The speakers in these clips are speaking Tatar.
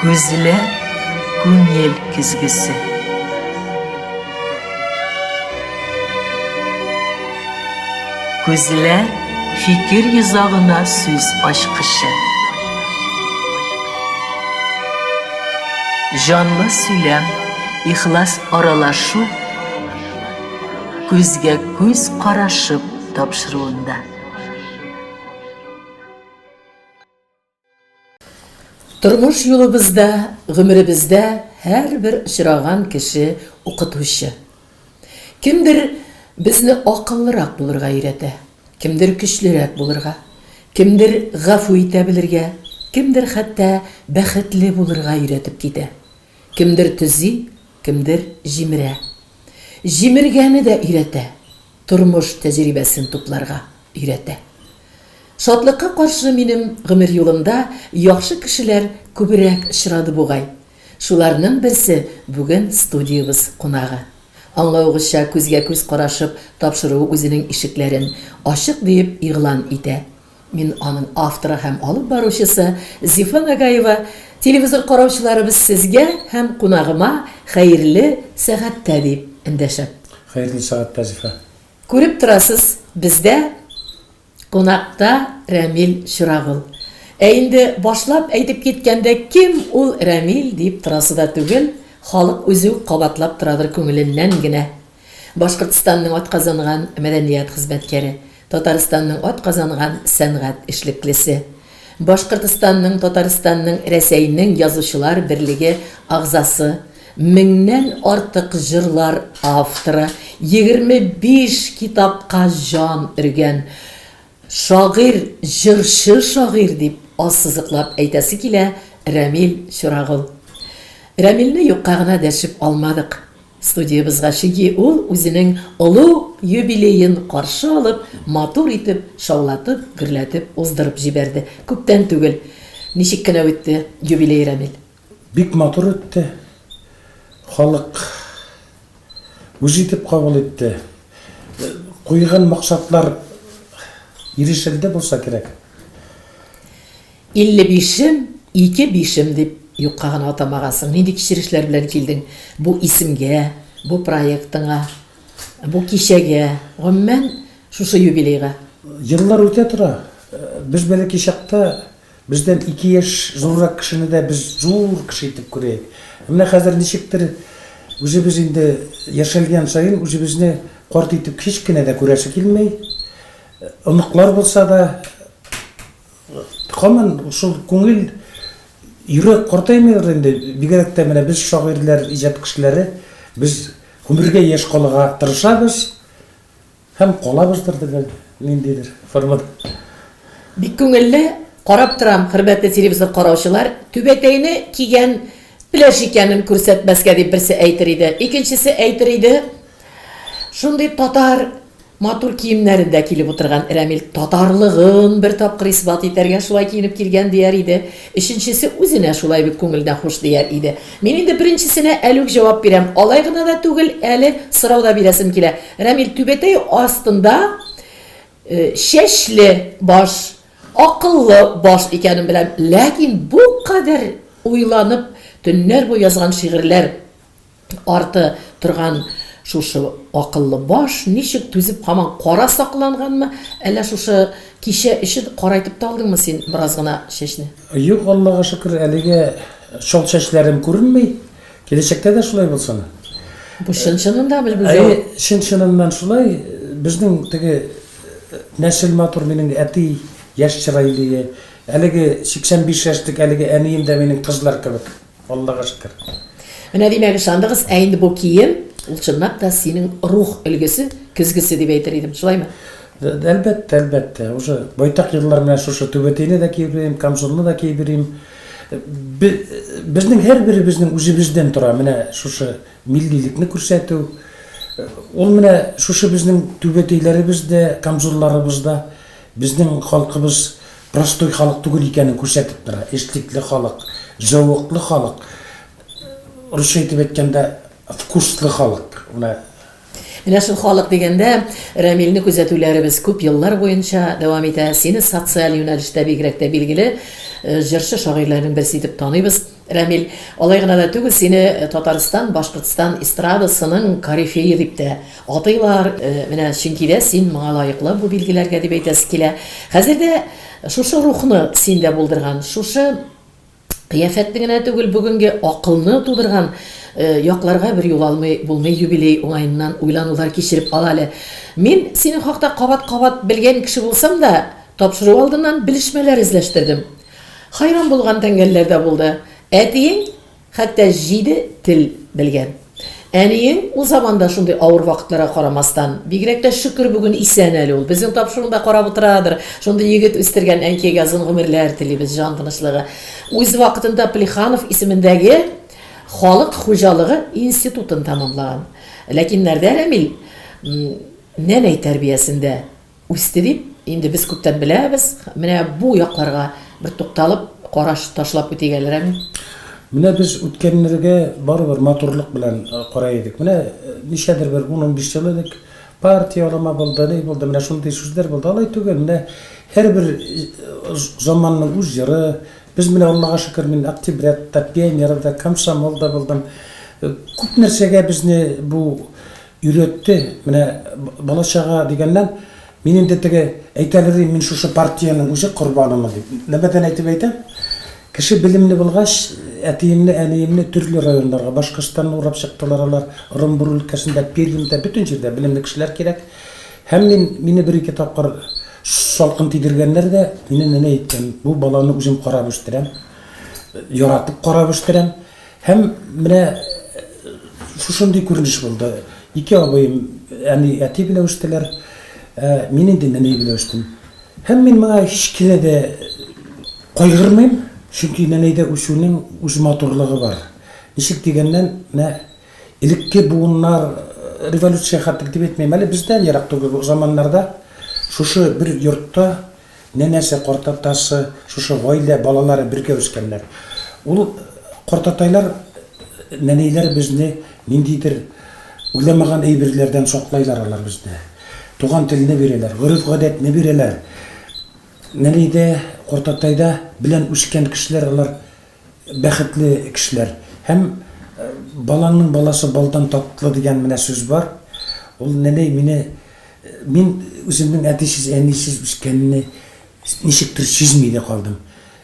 Күзләр күңел көзгесе. Күзләр фикер йозагына сүз ачкычы. Җанлы сөйләм, ихлас аралашу күзгә күз карашып тапшыруында. Тормыш юлыбызда, гомеребездә һәрбер очраган кеше укытучы. Кемдер безне акыллырак булырга өйрәтә, кемдер көчлерәк булырга, кемдер гафу итә белергә, кемдер хәтта бәхетле булырга өйрәтеп китә. Кемдер төзи, кемдер җимерә. Җимергәне дә өйрәтә, тормыш тәҗрибәсен тупларга өйрәтә. Шатлыкка каршы минем гомер юлымда яхшы кешеләр күбрәк очрады бугай. Шуларның берсе бүген студиябез кунагы. Аңлавыгызча, күзгә-күз карашып тапшыруы үзенең ишекләрен ачык диеп игълан итә. Мин аның авторы һәм алып баручысы Зифа Нагаева. Телевизор караучыларыбыз сезгә һәм кунагыма хәерле сәгатьтә дип эндәшәм. Хәерле сәгатьтә, Зифа. Күреп торасыз, бездә кунакта Рәмил Чурагул. Ә инде башлап әйтеп киткәндә кем ул Рәмил дип торасы да түгел, халык үзе үк кабатлап торадыр күңеленнән генә. Башкортстанның атказанган мәдәният хезмәткәре, Татарстанның атказанган сәнгать эшлеклесе, Башкортстанның, Татарстанның, Рәсәйнең Язучылар берлеге әгъзасы, меңнән артык җырлар авторы, 25 китапка җан өргән шагыйрь, җырчы шагыйрь дип ассызыклап әйтәсе килә Рәмил Чурагул. Рәмилне юкка гына дәшеп алмадык. Студиябезгә, чөнки ул үзенең олуг юбилеен каршы алып, матур итеп, шаулатып, гөрләтеп уздырып җибәрде. Күптән түгел. Ничек кенә үтте юбилей, Рәмил? Бик матур үтте. Халык үз итеп кабул итте. Куйган максатлар ирешелде булса кирәк. 55-ем, ике бишем дип юкка гына атамагансың. Нинди кичерешләр белән килдең бу исемгә, бу проектыңа, бу кичәгә, гомумән, шушы юбилейга? Еллар үтә тора. Без бәләкәй чакта бездән ике яшь зуррак кешене дә без зур кеше итеп күрә идек. Ә менә хәзер ничектер үзебез инде яшәлгән саен үзебезне карт итеп һич кенә дә күрәсе килми. Оныклар булса да, Һаман шул күңел, йөрәк картаймыйдыр инде. Бигрәк тә менә без шагыйрьләр, иҗат кешеләре, без гомергә яшь калырга тырышабыз һәм калабыздыр дигән ниндидер формада. Бик күңелле, карап торам, хөрмәтле телевизор караучылар, түбәтәйне кигән пеләш икәнен күрсәтмәскә дип берсе әйтер иде, икенчесе әйтер иде, шундый татар Матур киемнәрендә килеп утырган Рәмил татарлыгын бер тапкыр исбат итәргә шулай киенеп килгән дияр иде. Өченчесе үзенә шулай бик күңеленә хуш дияр иде. Мин инде беренчесенә әле үк җавап бирәм. Алай гына да түгел, әле сорау да бирәсем килә. Рәмил, түбәтәй астында чәчле баш, акыллы баш икәнен беләм. Ләкин бу кадәр уйланып, төннәр буе язган шигырьләр Арты торган шушы акыллы баш ничек түзеп һаман кара сакланганмы, әллә шушы кичә өчен карайтып та алдыңмы син бераз гына чәчне? Юк, Аллага шөкер, әлегә чал чәчләрем күренми. Киләчәктә дә шулай булсын. Бу чын-чынындамы бу җавап? Әйе, чын-чыныннан шулай. Безнең теге нәсел матур, минем әти яшь чырайлые. Әлеге 85 яшьлек әлеге әнием дә минем кызлар кебек. Аллага шөкер. Менә димәк, ышандыгыз, ә инде бу кием, ул чынлап та синең рух өлгесе, көзгесе дип әйтер идем, шулаймы? Әлбәттә, әлбәттә. Уже байтак еллар менә шушы түбәтәйне дә киеп йөрим, камзулны да киеп йөрим. Безнең һәрберебезнең үзебездән тора менә шушы миллилекне күрсәтү. Ул менә шушы безнең түбәтәйләребез дә, камзулларыбыз да безнең халкыбыз Простой халык түгел икәнен күрсәтеп тора. Эшлекле халык, зәвыклы халык, русча итеп әйткәндә, вкуслы халык. Менә Менә шул халык дигәндә, Рәмилне күзәтүләребез күп еллар буенча дәвам итә. Сине социаль юнәлештә бигрәк тә билгеле җырчы-шагыйрьләрнең берсе итеп таныйбыз. Рәмил, алай гына да түгел, сине Татарстан, Башкортстан эстрадасының корифее дип тә атыйлар. Менә чөнки дә син моңа лаеклы бу билгеләргә дип әйтәсе килә. Хәзер дә шушы рухны синдә булдырган, шушы кыяфәтне генә түгел, бүгенге акылны тудырган якларга бер юл алмый булмый юбилей уңаеннан уйланулар кичереп ал әле. Мин синең хакта кабат-кабат белгән кеше булсам да, тапшыру алдыннан белешмәләр эзләштердем. Хайран булган тәңгәлләр дә булды. Әтиең хәтта җиде тел белгән. Әниең ул заманда шундый авыр вакытларга карамастан, бигрәк тә шөкер бүген исән әле ул, безнең тапшыруны да карап утырадыр, шундый егет үстергән әнкәйгә озын гомерләр телибез, җан тынычлыгы. Үз вакытында Плеханов исемендәге халык хуҗалыгы институтын тәмамлаган. Ләкин Нәрдә Рәмил нәнәй тәрбиясендә Үсте дип, инде без күптән беләбез. Менә бу якларга бер тукталып, караш ташлап үтик әле, Рәмил. Менә без үткәннәргә барыбер матурлык белән карый идек. Менә ничәдер бер ун-унбиш ел элек партия алыма булды, ни булды, менә шундый сүзләр булды. Алай түгел, менә һәрбер заманның үз җыры. Без менә, Аллага шөкер, мин октябрят та, пионер да, комсомол да булдым. Күп нәрсәгә безне бу Өйрәтте, менә бала-чага дигәннән, мин инде теге әйтәлер идем, мин шушы партиянең үзе корбанымын дип. Нәмәдән әйтеп әйтәм, кеше белемле булгач, әтиемне, әниемне төрле районнарга, Башкортстанны урап чыктылар алар, Ырынбур өлкәсендә, Пермьдә, бөтен җирдә белемле кешеләр кирәк. Һәм мин, мине бер-ике тапкыр салкын тидергәннәр дә, мине нәнәй әйткән, бу баланы үзем карап үстерәм, яратып карап үстерәм. Һәм менә шушындый күренеш булды. Ике абыем әни, әти белән үстеләр. Ә мин инде нәнәй белән үстем. Һәм мин моңа һич кенә дә кайгырмыйм, чөнки нәнәйдә үсүнең үз матурлыгы бар. Ничек дигәннән, менә элекке буыннар, революция хәтле дип әйтмим әле, бездән ерак түгел заманнарда шушы бер йортта Нәнәсе, картатасы, шушы гаилә балалары бергә үскәннәр. Ул картатайлар, нәнәйләр безне ниндидер уйламаган әйберләрдән саклайлар алар безне. Туган телне бирәләр, гореф-гадәтне бирәләр. Нәнәйдә, картатайда белән үскән кешеләр алар бәхетле кешеләр. Һәм балаңның баласы балдан татлы дигән менә сүз бар. Ул нәнәй мине Мин үземнең әтисез, әнисез үскәнне ничектер сизми дә калдым.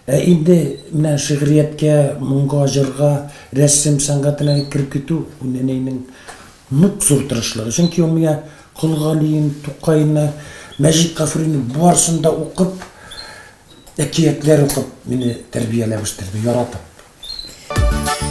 Ә инде менә шигърияткә, моңга, җырга, рәсем сәнгатенә кереп китү бу нәнәйнең нык зур тырышлыгы. Чөнки ул миңа Кол Галиен, Тукайны, Мәҗит Гафурины барысын да укып, әкиятләр укып мине тәрбияләп үстерде, яратып.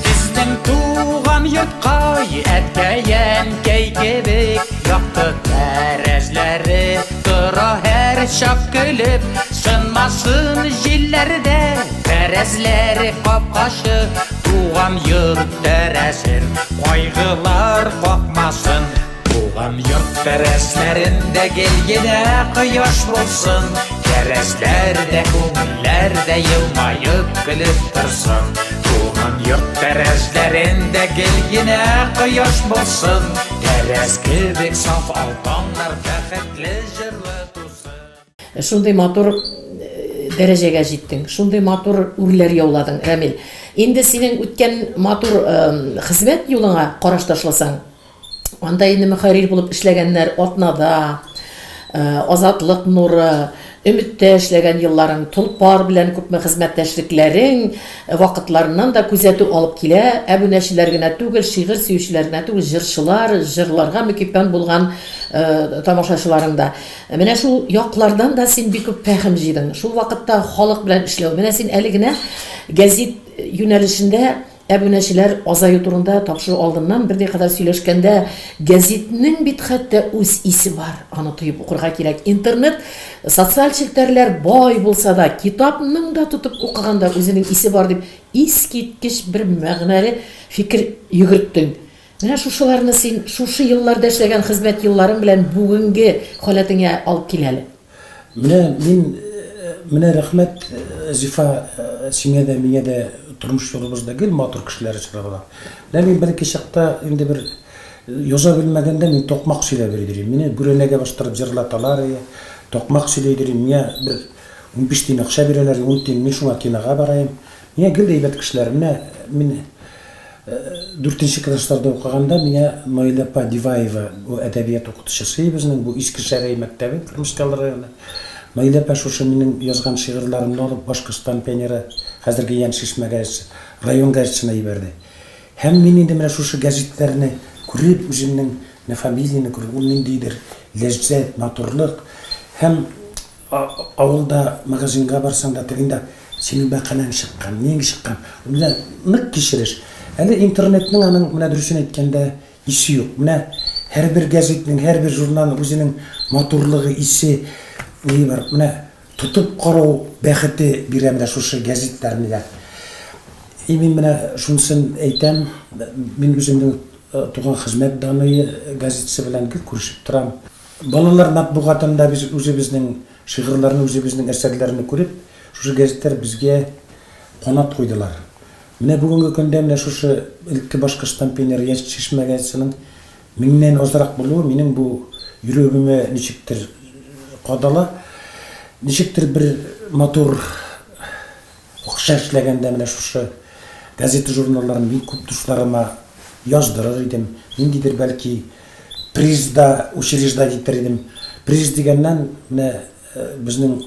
Безнең туган йорткай, әткәй-әнкәй кебек, Якты тәрәзләре тора һәр чак көлеп, Сынмасын җилләрдә тәрәзләре капкачы, Туган йорт тәрәзен кайгылар какмасын. Туган йорт тәрәзләрендә гел генә кояш булсын, Тәрәзләр дә, күңелләр дә елмаеп көлеп торсын. Туган йорт тәрәзләрендә гел генә кояш булсын, Тәрәз кебек саф ал таңнар бәхетле җырлы тусын. Шундый матур дәрәҗәгә җиттең, шундый матур үрләр яуладың, Рәмил. Инде синең үткән матур хезмәт юлыңа караш ташласаң, анда инде мөхәррир булып эшләгәннәр атнада, Азатлык нуры, Өметтә эшләгән елларың, Толпар белән күпме хезмәттәшлекләрең вакытларыннан да күзәтү алып килә. Әбүнәчеләр генә түгел, шигырь сөючеләр генә түгел, җырчылар, җырларга мөкиббән булган тамашачыларың да. Менә шул яклардан да син бик күп фәһем җыйдың. Шул вакытта халык белән эшләү. Менә син әле генә гәзит юнәлешендә әбүнәчеләр азаю турында тапшыру алдыннан берникадәр сөйләшкәндә, гәзитнең бит хәтта үз исе бар, аны тоеп укырга кирәк. Интернет, социаль челтәрләр бай булса да, китапның да тотып укыганда үзенең исе бар дип искиткеч бер мәгънәле фикер йөгерттең. Менә шушыларны син шушы елларда эшләгән хезмәт елларың белән бүгенге халәтеңә алып кил әле. Менә мин, менә рәхмәт, Зифа, сиңа да, миңа дә тормыш юлыбызда гел матур кешеләр очрадылар. Менә мин бәләкәй чакта инде бер яза белмәгәндә мин токмак сөйләп йөри идем. Мине бүрәнәгә бастырып җырлаталар иде, токмак сөйли идем. Миңа бер 15 тиен акча бирәләр, ун тиен, мин шуңа кинога бараем. Миңа гел әйбәт кешеләр. Менә мин дүртенче классларда укыганда миңа Наилә апа Диваева, бу әдәбият укытучысы безнең, бу Иске Шәрәй мәктәбе, Кырмыскалы районы. Наилә апа шушы минем язган шигырьләремне алып, Башкортстан пионеры, хәзерге Йәншишмә газетасы, район газетасына җибәрде. Һәм мин инде менә шушы гәзитләрне күреп, үземнең менә фамилияне күреп, ул ниндидер ләззәт, матурлык. Һәм авылда магазинга барсаң да, тегендә синең мәкаләң чыккан, нең чыккан. Ул менә нык кичереш. Әле интернетның аның, менә дөресен әйткәндә, исе юк. Менә һәрбер гәзитнең, һәрбер журналның үзенең матурлыгы, исе, ние бар. Менә тотып карау бәхете бирә менә шушы гәзитләрне дә. И мин менә шунысын әйтәм, мин үземнең Туган Хезмәт даны газетасы белән гел күрешеп торам. Балалар матбугатында без үзебезнең шигырьләрне, үзебезнең әсәрләрне күреп, шушы гәзитләр безгә канат куйдылар. Менә бүгенге көндә менә шушы элекке Башкортстан пионеры Яшь чишмә газетасының меңнән азрак булуы минем бу йөрәгемә ничектер кадала. Ничектер бер матур акча эшләгәндә менә шушы газета-журналларны бик күп дусларыма яздырыр идем. Ниндидер бәлки приз да учреждать итәр идем. Приз дигәннән, менә безнең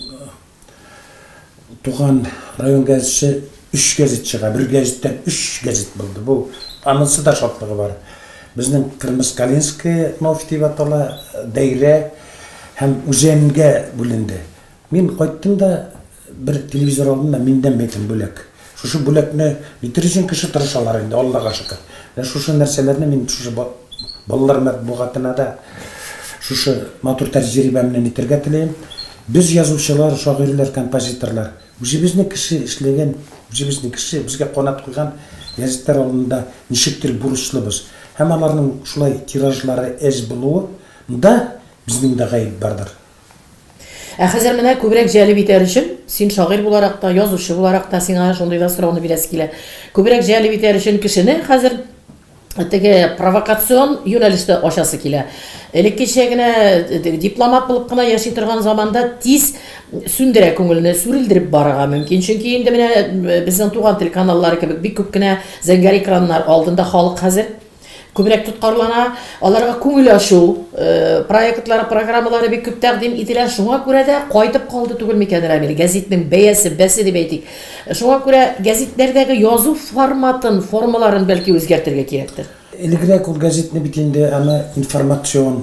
туган район газетасы өч газет чыга. Бер газеттән өч газет булды. Бу анысы да шатлыгы бар. Безнең Кырмыскалинская новь дип атала, Дәйрә һәм Үзәнгә бүленде. Мин кайттым да бер телевизор алдым да, миндән бәйтем бүләк. Шушы бүләкне битер өчен кеше тырышалар инде, Аллага шөкер. Менә шушы нәрсәләрне мин шушы балалар матбугатына да шушы матур тәҗрибәмне нитергә телим. Без язучылар, шагыйрьләр, композиторлар, үзебезне кеше эшләгән, үзебезне кеше безгә канат куйган гәзитләр алдында ничектер бурычлыбыз. Һәм аларның шулай тиражлары әз булуы нда безнең дә гаеп бардыр. Ә хәзер менә күбрәк җәлеп итәр өчен, син шагыйрь буларак та, язучы буларак та сиңа шундый да сорауны бирәсе килә. Күбрәк җәлеп итәр өчен кешене хәзер теге провокацион юнәлештә ачасы килә. Элеккечә генә дипломат булып кына яши торган заманда тиз сүндерә күңелне, сүрелдереп барырга мөмкин. Чөнки инде менә безнең туган тел каналлары кебек бик күп кенә зәңгәр экраннар алдында халык хәзер күбрәк тоткарлана, аларга күңел ачу э, проектлары, программалары бик күп тәкъдим ителә. Шуңа күрә дә кайтып калды түгел микән, Рамил? Гәзитнең бәясе, бәсе дип әйтик. Шуңа күрә гәзитләрдәге язу форматын, формаларын бәлки үзгәртергә кирәктер. Элегрәк ул гәзитне бит инде аны информацион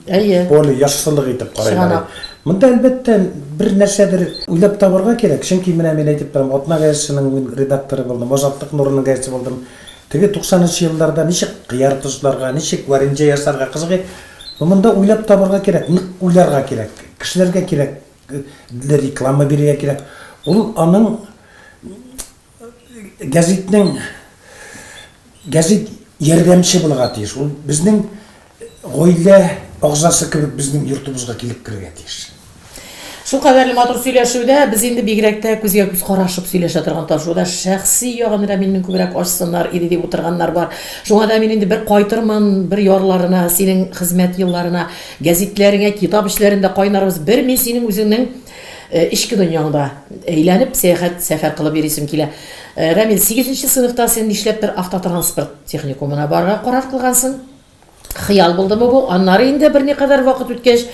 Әйе. поле, яссылык итеп карыйлар. Чыганак. Монда, әлбәттә, бер нәрсәдер уйлап табарга кирәк. Чөнки менә мин әйтеп торам, Атна газетасының мин редакторы булдым, Азатлык нурының газетасы булдым. Теге туксанынчы елларда ничек кыяр тозларга, ничек варенье ясарга кызык иде. Но монда уйлап табарга кирәк, нык уйларга кирәк. Кешеләргә кирәк реклама бирергә кирәк. Ул аның гәзитнең гәзит ярдәмче булырга тиеш. Ул безнең Гаилә агзасы кебек безнең йортыбызга килеп керергә тиеш. Шул кадәрле матур сөйләшүдә без инде бигрәк тә күзгә күз карашып сөйләшә торган тапшыруда шәхси ягын Рәмилнең күбрәк ачсыннар иде дип утырганнар бар. Шуңа да мин инде бер кайтырмын бер ярларына, синең хезмәт елларына, гәзитләреңә, китап эчләрендә кайнарбыз. Бер мин синең үзеңнең э, эчке дөньяңда әйләнеп, сәяхәт, сәфәр кылып йөрисем килә. Э, Рәмил, сигезенче сыйныфта син нишләптер автотранспорт техникумына барырга карар кылгансың. Хыял булдымы бу? Аннары инде берникадәр вакыт үткәч,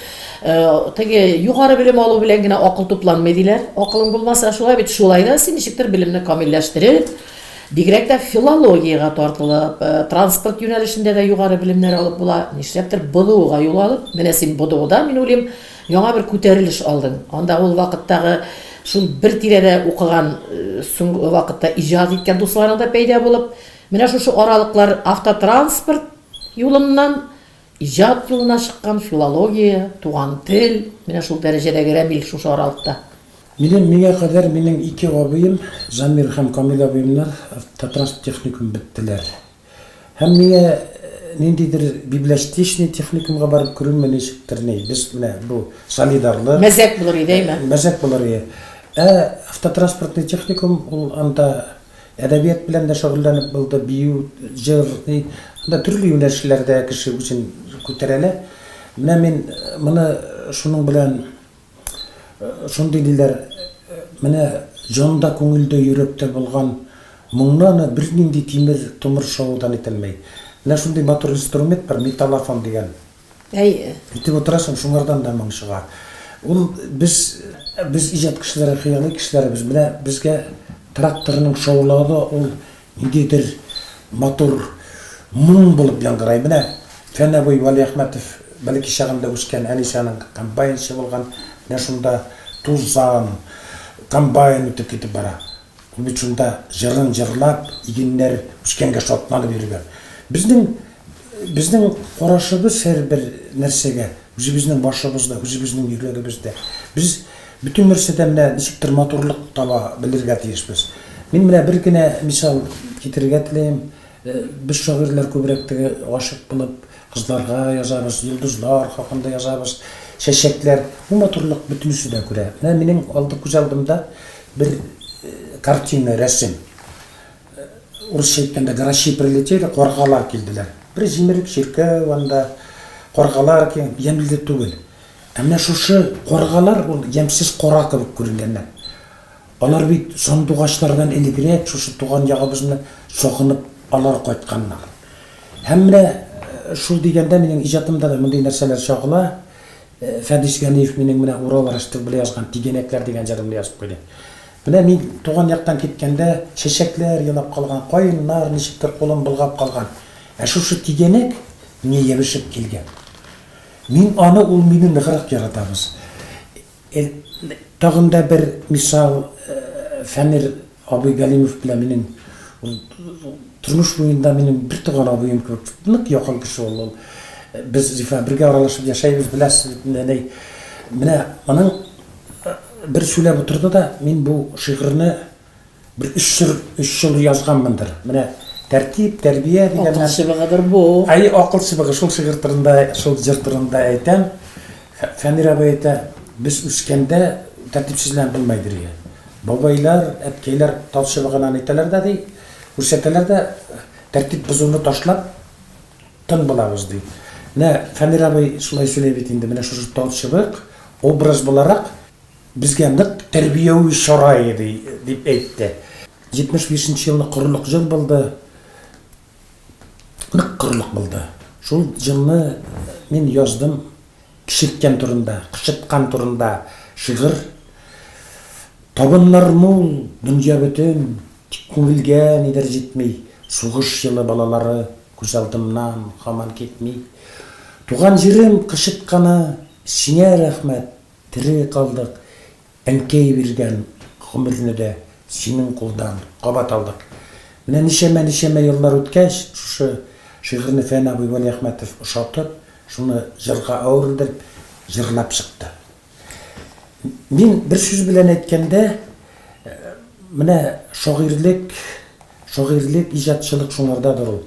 э, теге югары белем алу белән генә акыл тупланмый диләр. Акылың булмаса, шулай бит, шулай да син ничектер белемне камилләштереп, бигрәк тә филологиягә тартылып, э, транспорт юнәлешендә дә югары белемнәр алып була. Нишләптер БДУга юл алып, менә син БДУда, мин уйлыйм, яңа бер күтәрелеш алдың. Анда ул вакыттагы шул бер тирәдә укыган, э, соңгы вакытта иҗат иткән дусларың да пәйда булып, Менә шушы аралыклар автотранспорт юлыннан иҗат юлына чыккан, филология, туган тел, менә шул дәрәҗәдәге Рәмил шушы аралыкта. Минем, миңа кадәр минем ике абыем, Замир һәм Камил абыемнар автотранспорт техникум беттеләр. Һәм миңа ниндидер библиотечный техникумга барып керүме ничектер ни, без менә бу солидарлык. Мәзәк булыр иде, әйме? Мәзәк булыр иде. Ә автотранспортный техникум ул анда Әдәбият белән дә шөгыльләнеп булды, бию, җыр, ни. Анда төрле юнәлешләрдә кеше үзен күтәрә алә. Менә мин моны шуның белән шундый диләр, менә Җанда, күңелдә, йөрәктә булган моңны аны бернинди тимер-томыр шоудан ителмәй. Менә шундый матур инструмент бар, металлофон дигән. Әйе. Итеп утырасың, шуңардан да моң чыга. Ул без, без иҗат кешеләре, хыялый кешеләребез. Менә безгә тракторның шаулавы да ул ниндидер матур моң булып яңгырай. Менә Фән абый Вәлиәхмәтов бәләкәй чагында үскән, әнисе аның комбайнчы булган. Менә шунда тузан, комбайн үтеп китеп бара. Ул бит шунда җырын җырлап, игеннәр үскәнгә шатланып йөргән. Безнең безнең карашыбыз һәрбер нәрсәгә үзебезнең башыбызда, үзебезнең йөрәгебездә. Без бөтен нәрсәдә менә ничектер матурлык таба белергә тиешбез. Мин менә бер генә мисал китерергә телим. Без шагыйрьләр күбрәк теге гашыйк булып кызларга язабыз, йолдызлар хакында язабыз, чәчәкләр. Бу матурлык бөтенесе дә күрә. Менә минем алды күз алдымда бер картина, рәсем. Урысча әйткәндә, грачи прилетели, каргалар килделәр. Бер җимерек чиркәү анда, каргалар килгән, ямьле түгел. Ә менә шушы каргалар ул ямьсез кара кебек күренгәннәр. Алар бит сандугачлардан элегрәк шушы туган ягыбызны сагынып алар кайтканнар. Һәм менә шул дигәндә минем иҗатымда да мондый нәрсәләр чагыла. Фәдис Ганиев минем менә Урал Ростов белән язган Тигәнәкләр дигән җырымны язып куйды. Менә мин туган яктан киткәндә чәчәкләр елап калган, каеннар ничектер кулын болгап калган. Ә шушы тигәнәк миңа ябешеп килгән. Мин аны, ул мине ныграк яратабыз. Тагын да бер мисал, Фәнир абый Галимов белән минем ул тормыш буенда минем бер туган абыем кебек нык якын кеше ул. Ул без Зифа бергә аралашып яшәйбез, беләсез бит инде, әнәй. Менә аның бер сөйләп утырды да, мин бу шигырьне Бер өч ел, өч ел язганмындыр. Менә тәртип, тәрбия дигәннән. Акыл чыбыгыдыр бу. Әй, акыл чыбыгы, шул шигырь турында, шул җыр турында әйтәм. Фәнир абый әйтә, без үскәндә тәртипсезләнеп булмай диргә. Бабайлар, әткәйләр тал чыбыгыннан әйтәләр дә ди, күрсәтәләр дә, тәртип бозуны ташлап, тын булабыз ди. Менә Фәнир абый шулай сөйли бит инде, менә шушы тал чыбык образ буларак Безгә нык тәрбияви чара иде, дип әйтте. 75 нче елны корылык җыл булды. Нык корылык булды. Шул җылны мин яздым кечерткән турында, кычыткан турында шигырь. Табыннар мул, дөнья бөтен, тик күңелгә нидер җитми. Сугыш елы балалары күз алдымнан һаман китми. Туган җирем кычытканы, сиңа рәхмәт, Тере калдык, әнкәй биргән гомерне дә синең кулдан кабат алдык. Менә ничәмә-ничәмә еллар үткәч, шушы шигырьне Фән абый Вәлиәхмәтов ошатып, шуны җырга әверелдереп, җырлап чыкты. Мин, бер сүз белән әйткәндә, менә шагыйрьлек, шагыйрьлек, иҗатчылык шуңардадыр ул.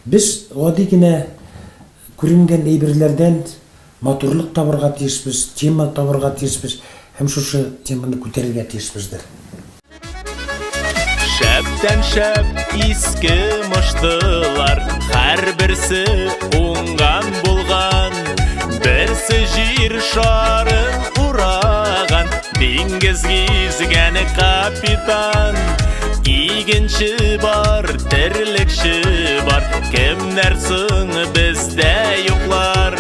Без гади генә күренгән әйберләрдән матурлык табырга тиешбез, тема табырга тиешбез һәм шушы теманы күтәрергә тиешбездер. Шәптән шәп иске мыштылар, һәрберсе уңган булган. Берсе җир шарын ураган, диңгез гизгән капитан. Игенче бар, терлекче бар, кемнәр соң бездә юклар?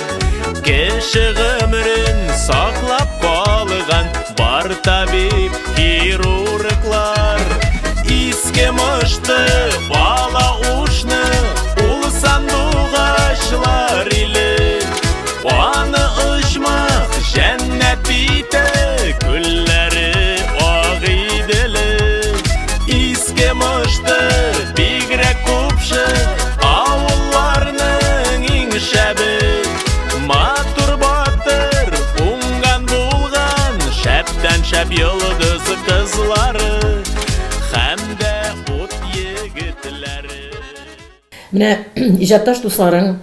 Кеше гомерен саклап калган бар табиб, хирурглар. Иске мышты, бала ушны, ул сандугачлар иле. Аны оҗмах җәннәт итә, күлләре Агыйделе. Иске мышты, бигрәк купшы, авылларның иң шәбе. Матур батыр, уңган булган, шәптән шәп йолдыз кызлары һәм дә ут егетләре. Менә иҗатташ дусларың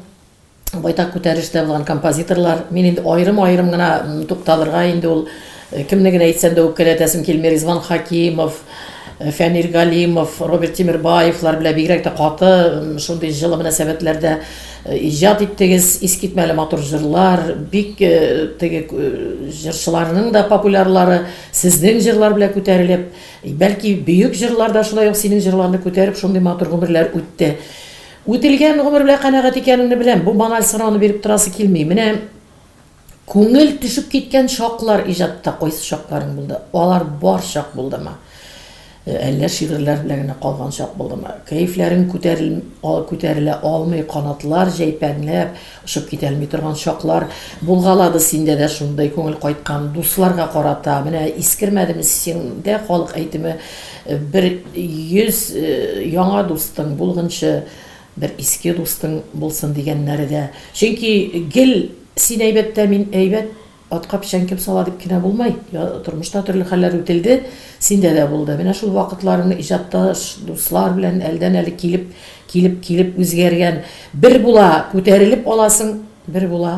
байтак күтәрелештә булган композиторлар. Мин инде аерым-аерым гына тукталырга инде ул кемне генә әйтсәм дә үпкәләтәсем килми. Ризван Хакимов, Фәнир Галимов, Роберт Тимербаевлар белән бигрәк тә каты шундый җылы мөнәсәбәтләрдә иҗат иттегез. Искитмәле матур җырлар, бик теге җырчыларның да популярлары сезнең җырлар белән күтәрелеп, бәлки бөек җырлар да шулай ук синең җырларны күтәреп шундый матур гомерләр үтте. Үтелгән гомер белән канәгать икәнеңне беләм. Бу баналь сорауны биреп торасы килми. Менә күңел төшеп киткән чаклар иҗатта кайсы чакларың булды? Алар бар чак булдымы? Әллә шигырьләр белән генә калган чак булдымы? Кәефләрең күтәрел, күтәрелә алмый, канатлар җәйпәнләп, очып китә алмый торган чаклар булгалады синдә дә шундый күңел кайткан дусларга карата. Менә искермәдеме синдә халык әйтеме бер 100 яңа дустың булгынчы бер иске дустың булсын дигәннәре дә. Чөнки гел син әйбәт тә мин әйбәт, Атка печән кем сала дип кенә булмый. Тормышта төрле хәлләр үтелде, синдә дә булды. Менә шул вакытларыңны иҗатташ дуслар белән әлдән-әле килеп, килеп, килеп үзгәргән. Бер була, күтәрелеп аласың, бер була,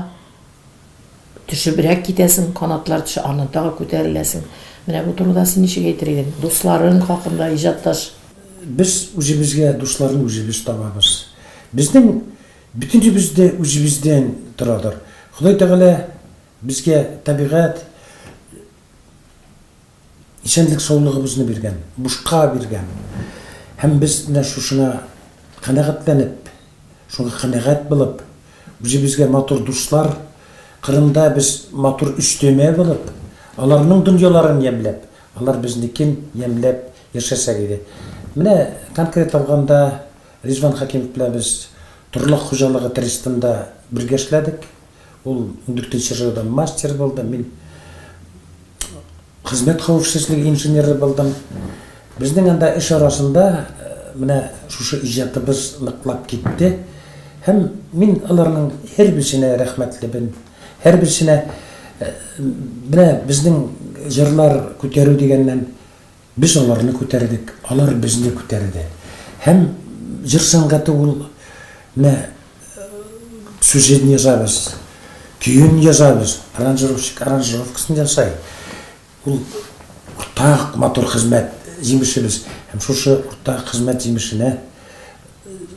төшебрәк китәсең, канатлар төшә, аннан тагы күтәреләсең. Менә бу турыда син ничек әйтер идең? Дусларың хакында, иҗатташ. Без үзебезгә дусларны үзебез табабыз. Безнең Бөтенебез дә үзебездән торадыр. Ходай Тәгалә безгә табигать, исәнлек-саулыгыбызны биргән, бушка биргән. Һәм без менә шушыңа канәгатьләнеп, шуңа канәгать булып, үзебезгә матур дуслар кырында без матур өстәмә булып, аларның дөньяларын ямьләп, алар безнекен ямьләп яшәсәк иде. Менә конкрет алганда, Ризван Хәкимов белән без торлак хуҗалыгы трестында бергә эшләдек. Ул ундүртенче ЖЭОда мастер булды, мин хезмәт хәвефсезлеге инженеры булдым. Безнең анда эш арасында менә шушы иҗатыбыз ныклап китте. Һәм мин аларның һәрберсенә рәхмәтлемен. Һәрберсенә менә безнең җырлар күтәрү дигәннән Без аларны күтәрдек, алар безне күтәрде. Һәм җыр сәнгате ул менә сүзен язабыз, көен язабыз, аранжировщик аранжировкасын ясай. Ул уртак матур хезмәт җимешебез. Һәм шушы уртак хезмәт җимешенә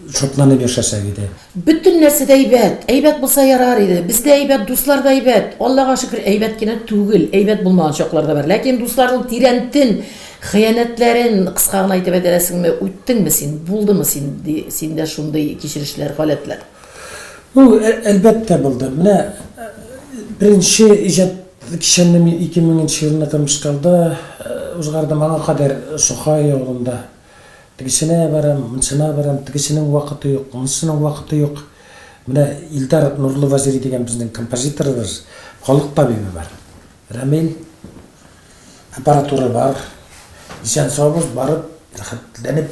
шатланып яшәсәк иде. Бөтен нәрсә дә әйбәт. Әйбәт булса ярар иде. Без дә әйбәт, дуслар да әйбәт. Аллага шөкер, әйбәт кенә түгел, әйбәт булмаган чаклар да бар. Ләкин дусларның тирәнтен хыянәтләрен кыска гына әйтеп әйтәсеңме, үттеңме син, булдымы син, синдә шундый кичерешләр, халәтләр? Ну, әлбәттә булды. Менә беренче иҗат кичәмне мин 2000 нче елны Кырмыскалда узгардым. Аңа кадәр Сухай авылында. Тегесенә барам, монсына барам, тегесенең вакыты юк, монысының вакыты юк. Менә Илдар Нурлы Вазири дигән безнең композиторыбыз, халык табибы бар. Рамил, аппаратура бар. Исән-саубыз, барып, рәхәтләнеп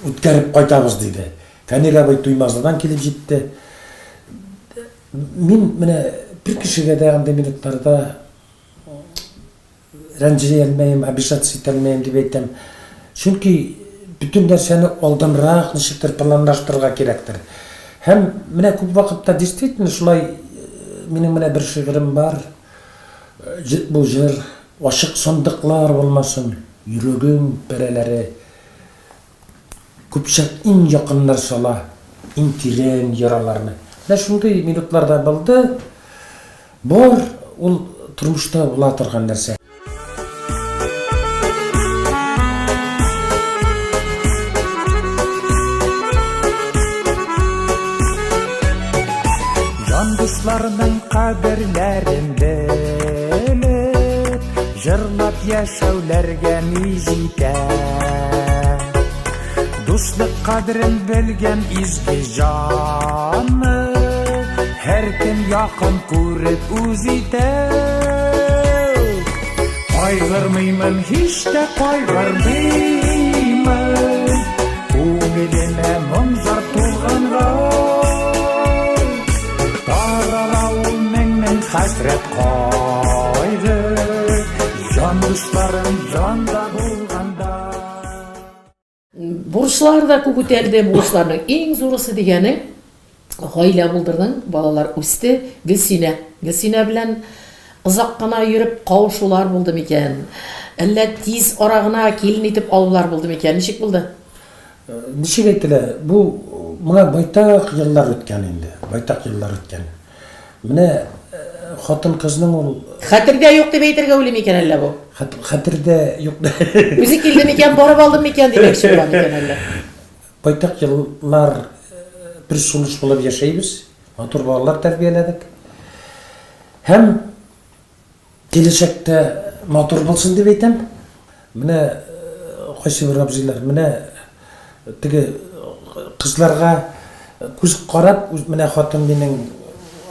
үткәреп кайтабыз, диде. Фәнил абый Туймазыдан килеп җитте. Мин менә бер кешегә дә андый минутларда Рәнҗи алмыйм, обижаться итә алмыйм дип әйтәм. Чөнки бөтен нәрсәне алданрак ничектер планлаштырырга кирәктер. Һәм менә күп вакытта действительно шулай минем менә бер шигырем бар. Бу җыр ачык сандыклар булмасын, йөрәгем парәләре. Күпчак иң якыннар сала иң тирән яраларны. Менә шундый минутларда булды. Бар ул тормышта була торган нәрсә. Җан дусларның кадерләрен белеп, Җырлап яшәүләргә ни җитә? Дуслык кадерен белгән изге җанны Һәркем якын күреп үз итә. Кайгырмыймын, һич тә кайгырмыймын, Күңелемә моң-зар тулганга. Тарала ул мең-мең хәсрәт кайгы, Җан дусларым җанда булганда. Бурычлар да күп үтәлде. Бурычларның иң зурысы дигәне гаилә булдырдың, балалар үсте. Гөлсинә. Гөлсинә белән озак кына йөреп кавышулар булды микән? Әллә тиз ара гына килен итеп алулар булды микән? Ничек булды? Ничек әйтелә, бу моңа байтак еллар үткән инде, байтак еллар үткән. Менә хатын-кызның ул Хәтердә юк дип әйтергә уйлый микән әллә бу? Хәтердә юк. Үзе килде микән, барып алды микән димәкче була микән әллә? Байтак еллар бер сулыш булып яшәйбез, матур балалар тәрбияләдек. Һәм Киләчәктә матур булсын дип әйтәм. Менә кайсы бер абзыйлар, менә теге кызларга күз карап, менә хатын минең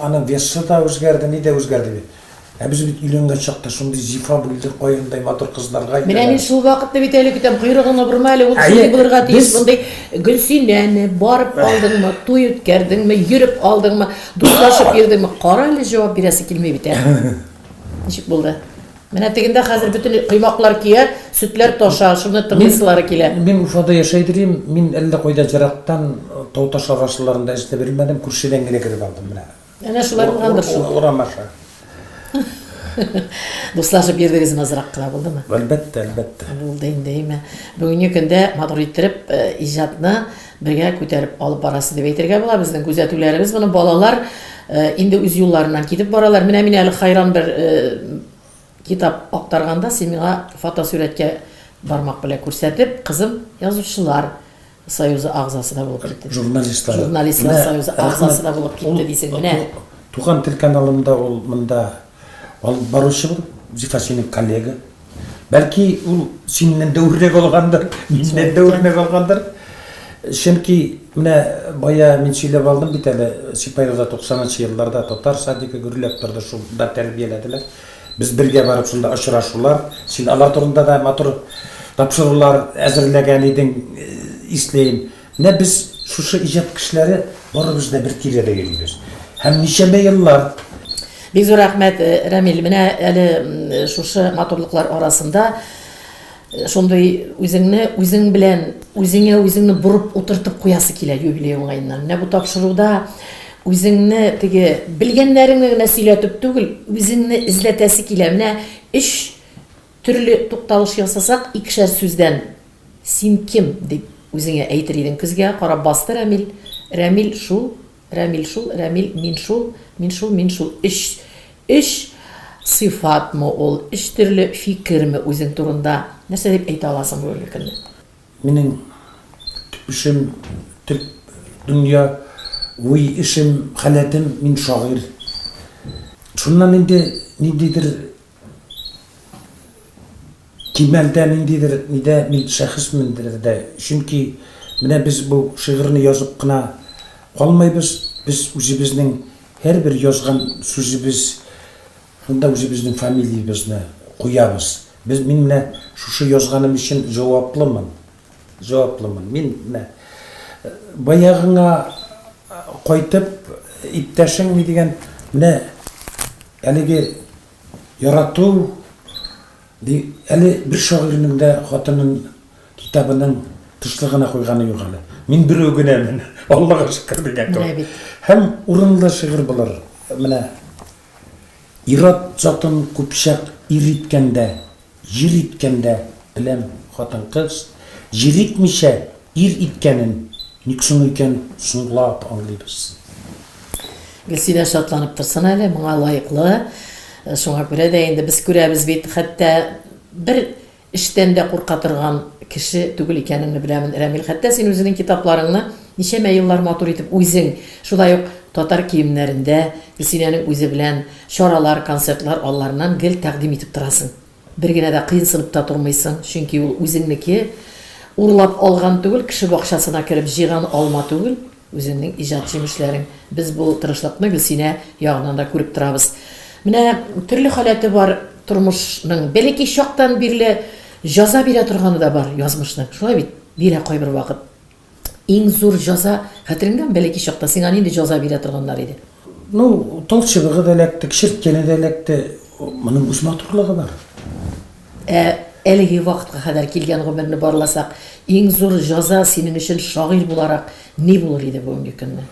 аның весы да үзгәрде, ни дә үзгәрде бит. Ә без бит өйләнгән чакта шундый зифа буйлы, каендай матур кызларга Менә мин шул вакытны бит әле көтәм. Койрыгыңны борма әле, ул шундый булырга тиеш, мондый Гөлсинәне барып алдыңмы, туй үткәрдеңме, йөреп алдыңмы? Дуслашып йөрдеңме? Кара әле җавап бирәсе килми бит, ә. Ничек булды? Менә тегендә хәзер бөтен коймаклар көя, сөтләр таша, шуны тыңлыйсылары килә. Мин Уфада яшәйдерим, мин әллә кайда ерактан тау-таш арасыларында эзләп йөрмәдем, күршедән генә кереп алдым менә. Әнә шулай булгандыр шул. Урам аша. Дуслашып йөрдегезме азрак кына булдымы? Әлбәттә, әлбәттә. Булды инде, әйме. Бүгенге көндә матур иттереп иҗатны бергә күтәреп алып барасы дип әйтергә була. Безнең күзәтүләребез моны балалар инде үз юлларыннан китеп баралар. Менә мин әле хайран бер китап актарганда син миңа фотосурәткә бармак белән күрсәтеп, кызым язучылар союзы агъзасы да булып китте. Журналистлар. Журналистлар союзы агъзасы да булып китте дисең. Менә. Туган тел каналында ул монда алып баручы булып, Зифа синең коллега. Бәлки ул синнән дә үрнәк алгандыр, миннән дә үрнәк алгандыр. Чөнки менә бая мин сөйләп алдым бит әле, Сипайлода 90 нчы елларда татар садигы гөрләп торды, шунда тәрбияләделәр. Без бергә барып шунда очрашулар, син алар турында да матур тапшырулар әзерләгән идең, исләем. Менә без шушы иҗат кешеләре барыбыз да бер тирәдә йөрибез. Һәм ничәмә еллар. Бик зур рәхмәт, э, Рәмил. Менә әле шушы матурлыклар арасында э, шундый үзеңне үзең белән үзеңә үзеңне борып утыртып куясы килә юбилей уңаеннан. Менә бу тапшыруда үзеңне теге белгәннәреңне генә сөйләтеп түгел, үзеңне эзләтәсе килә. Менә өч төрле тукталыш ясасак, икешәр сүздән Син кем? дип үзеңә әйтер идең. Көзгегә карап басты Рәмил. Рәмил шул, Рәмил шул, Рәмил, мин шул, мин шул, мин шул. Өч, өч сыйфатмы ул, өч төрле фикерме үзең турында? Нәрсә дип әйтә аласың бүгенге көнне? Минем төп эшем, төп дөнья уй эшем, халәтем, мин шагыйрь. Шуннан инде ниндидер Кимәлдә ниндидер нидә мин шәхесмендер дә, чөнки менә без бу шигырьне язып кына калмыйбыз, без үзебезнең һәрбер язган сүзебез шунда үзебезнең фамилиябезне куябыз. Без, мин менә шушы язганым өчен җаваплымын, җаваплымын. Мин менә баягыңа кайтып, иптәшең ни дигән, менә әлеге Ярату, ди, әле бер шагыйрьнең дә хатынын китабының тышлыгына куйганы юк әле. Мин берәү генәмен, Аллага шөкер дигән Менә бит. Һәм урынлы шигырь булыр. Менә ир-ат затын күпчак ир иткәндә, Җир иткәндә, беләм, хатын-кыз, Җир итмичә, ир иткәнен Ник соң икән соңлап аңлыйбыз? Гөлсинә шатланып торсын әле, моңа лаеклы. Шуңа күрә дә инде без күрәбез бит, хәтта бер эштән дә курка торган кеше түгел икәнеңне беләмен, Рәмил. Хәтта син үзеңнең китапларыңны ничәмә еллар матур итеп үзең, шулай ук татар киемнәрендә, Гөлсинәнең үзе белән Чаралар, концертлар алларыннан гел тәкъдим итеп торасың. Бер генә дә кыенсынып та тормыйсың, чөнки ул үзеңнеке, урлап алган түгел, кеше бакчасына кереп җыйган алма түгел, үзеңнең иҗат җимешләрең. Без бу тырышлыкны Гөлсинә ягыннан да күреп торабыз. Менә төрле халәте бар тормышның. Бәләкәй чактан бирле җаза бирә торганы да бар язмышның. Шулай бит? Бирә кайбер вакыт. Иң зур җаза, хәтереңдәме, бәләкәй чакта сиңа нинди җаза бирә торганнар иде? Ну, тал чыбыгы да эләкте, чирткәне дә эләкте. Моның үз матурлыгы бар. Ә әлеге вакытка кадәр килгән гомерне барласак, иң зур җаза синең өчен шагыйрь буларак ни булыр иде бүгенге көнне?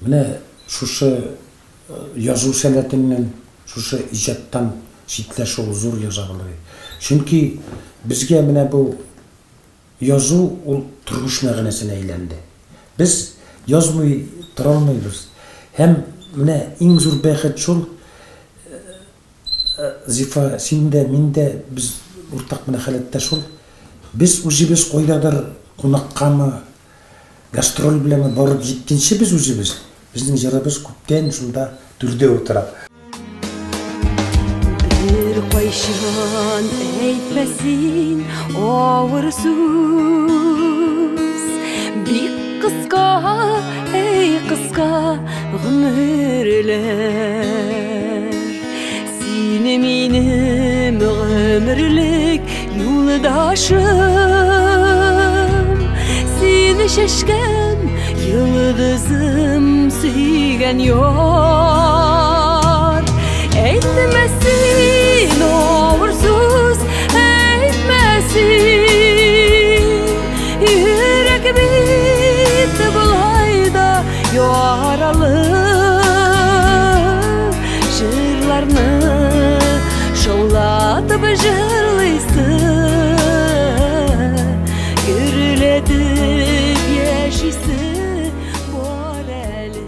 Менә шушы язу сәләтеннән, шушы иҗаттан читләшү ул зур җәза булыр иде. Чөнки безгә менә бу язу ул тормыш мәгънәсенә әйләнде. Без язмый тора алмыйбыз. Һәм менә иң зур бәхет шул, Зифа, син дә, мин дә, без уртак менә халәттә шул. Без үзебез кайдадыр кунаккамы, гастроль беләнме барып җиткәнче без үзебез, безнең җырыбыз күптән шунда түрдә утыра. Беркайчан әйтмә син авыр сүз, Бик кыска, әй кыска гомерләр. Син минем гомерлек юлдашым, Син чәчкән йолдызым, сөйгән яр. Әйтмә син авыр сүз, әйтмә син. Йөрәк бит болай да яралы. Җырларны шаулатып җырлыйсы, Гөрләтеп яшисе бар әле.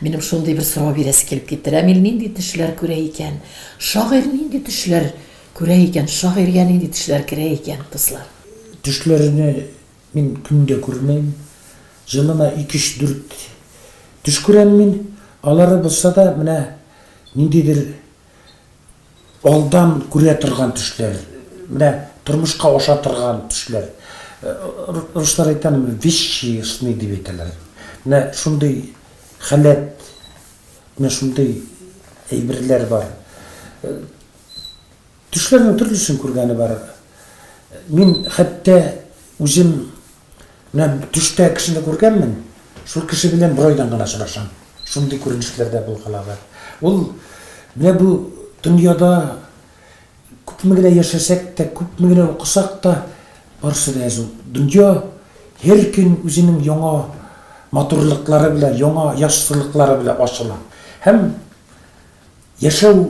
Минем шундый бер сорау бирәсе килеп китте. Рәмил нинди төшләр күрә икән? Шагыйрь нинди төшләр күрә икән? Шагыйрьгә нинди төшләр керә икән, дуслар? Төшләрне мин көн дә күрмим. Җылына ике, өч, дүрт төш күрәм мин. Алары булса да, менә ниндидер алдан күрә торган төшләр, менә тормышка аша торган төшләр. Руслар әйтә, вещи сны дип әйтәләр. Менә шундый халәт, менә шундый әйберләр бар. Төшләрнең төрлесен күргәне бар. Мин хәтта үзем менә төштә кешене күргәнмен, шул кеше белән бер айдан гына очрашам. Шундый күренешләр дә булгалады. Ул менә бу дөньяда күпме генә яшәсәк тә, күпме генә укысак та, барысы да әз ул. Дөнья һәр көн үзенең яңа матурлыклары белән, яңа яссылыклары белән ачыла. Һәм Яшәү,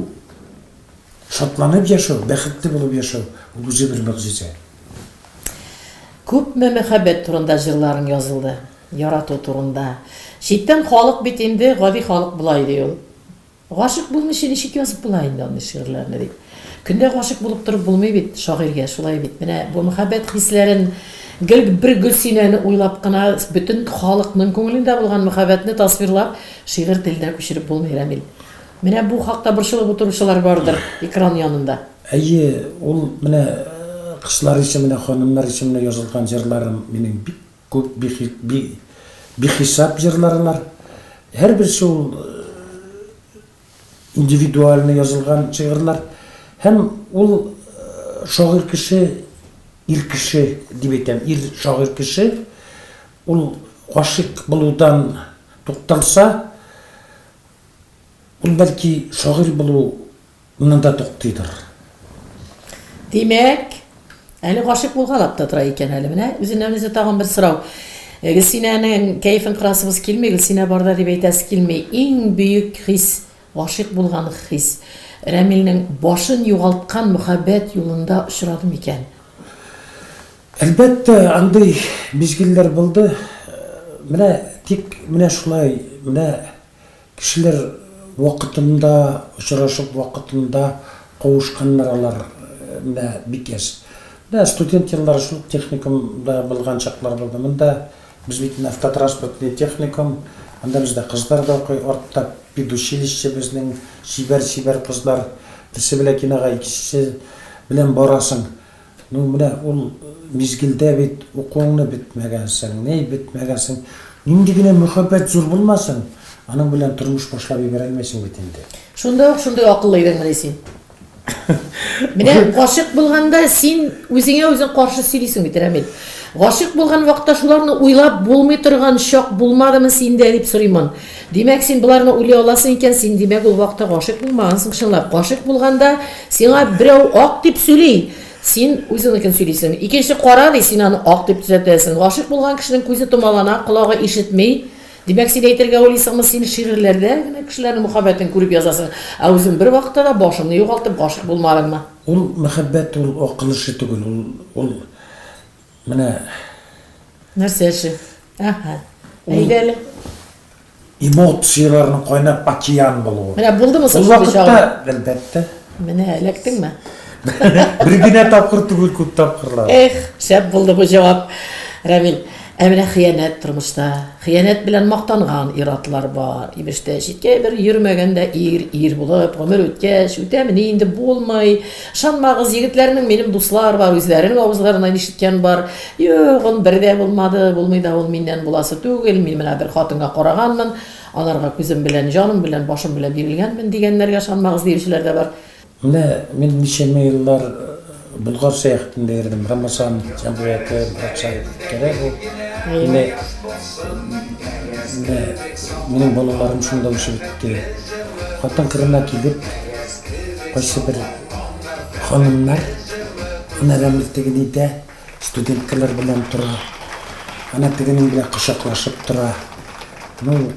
шатланып яшәү, бәхетле булып яшәү, ул үзе бер могҗиза. Күпме мәхәббәт турында җырларың язылды, ярату турында. Читтән халык бит инде, гади халык болай ди ул. Гашыйк булмыйча ничек язып була инде андый шигырьләрне дип. Көндә гашыйк булып торып булмый бит шагыйрьгә, шулай бит. Менә бу мәхәббәт хисләрен гел бер Гөлсинәне уйлап кына бөтен халыкның күңелендә булган мәхәббәтне тасвирлап шигырь теленә күчереп булмый, Рәмил. Менә бу хакта борчылып утыручылар бардыр экран янында. Әйе, ул менә кызлар исеменә, ханымнар исеменә язылган җырларым минем бик күп, бихисап җырлар алар. Һәрберсе ул индивидуально язылган шигырьләр. Һәм ул шагыйрь кеше, ир кеше дип әйтәм, ир шагыйрь кеше ул гашыйк булудан тукталса, ул бәлки шагыйрь булуыннан да туктыйдыр. Димәк, әле гашыйк булгалап та тора икән әле. Менә үзеннән-үзе тагын бер сорау. Гөлсинәнең кәефен кырасыбыз килми, Гөлсинә барда дип әйтәсе килми. Иң бөек хис, гашыйк булган хис. Рәмилнең башын югалткан мөхәббәт юлында очрады микән? Әлбәттә, андый мизгелләр булды. Менә тик менә шулай, менә Кешеләр вакытында очрашып, вакытында кавышканнар алар менә бик әз. Менә студент еллары шул ук техникумда булган чаклар булды. Монда без бит инде автотранспортный техникум, анда бездә кызлар да укый, артта педучилище безнең, чибәр-чибәр кызлар. Берсе белән кинога, икенчесе белән барасың. Ну, менә ул мизгелдә бит укуыңны бетмәгәнсең, ни бетмәгәнсең. Нинди генә мөхәббәт зур булмасын, аның белән тормыш башлап җибәрә алмыйсың бит инде. Шунда ук шундый акыллы идеңмени син? Менә гашыйк булганда син үзеңә үзең каршы сөйлисең бит, Рәмил. Гашыйк булган вакытта шуларны уйлап булмый торган чак булмадымы синдә дип сорыймын. Димәк, син боларны уйлый аласың икән, син, димәк, ул вакытта гашыйк булмагансың чынлап. Гашыйк булганда сиңа берәү ак дип сөйли, син үзеңнекен сөйлисең. Икенче кара ди, син аны ак дип төзәтәсең. Гашыйк булган кешенең күзе томалана, колагы ишетми. Димәк, син әйтергә уйлыйсыңмы, син шигырьләрдә генә кешеләрнең мөхәббәтен күреп язасың, ә үзең бервакытта да башыңны югалтып гашыйк булмадыңмы? Ул мәхәббәт ул акыл эше түгел, ул, ул менә. Нәрсә эше? Әһә. Әйдә әле. Эмоцияләрнең кайнап океан булуы. Менә булдымы соң шундый чагы? Ул вакытта, әлбәттә. Менә эләктеңме? Бер генә тапкыр түгел, күп тапкырлар. Эх, шәп булды бу җавап, Рамил. Ә менә хыянәт тормышта. Хыянәт белән мактанган ир-атлар бар. Имеш тә, читкә бер йөрмәгән дә ир, ир булып, гомер үткәч, үтәмени инде булмый. Ышанмагыз, егетләрнең минем дуслар бар, үзләренең авызларыннан ишеткән бар. Юк, ул бер дә булмады, булмый да ул миннән буласы түгел, мин менә бер хатынга караганмын, аларга күзем белән, җаным белән, башым белән бирелгәнмен дигәннәргә ышанмагыз диючеләр дә бар. Менә мин ничәмә еллар Болгар сәяхәтендә йөрдем, Рамазан җәмгыяте братча үткәрә бу. Менә менә минем балаларым шунда үсеп бетте. Хатын кырына килеп, кайсы бер ханымнар, ана Рәмил теге нидә, Студенткалар белән тора. Ана тегенең белән кочаклашып тора. Ну,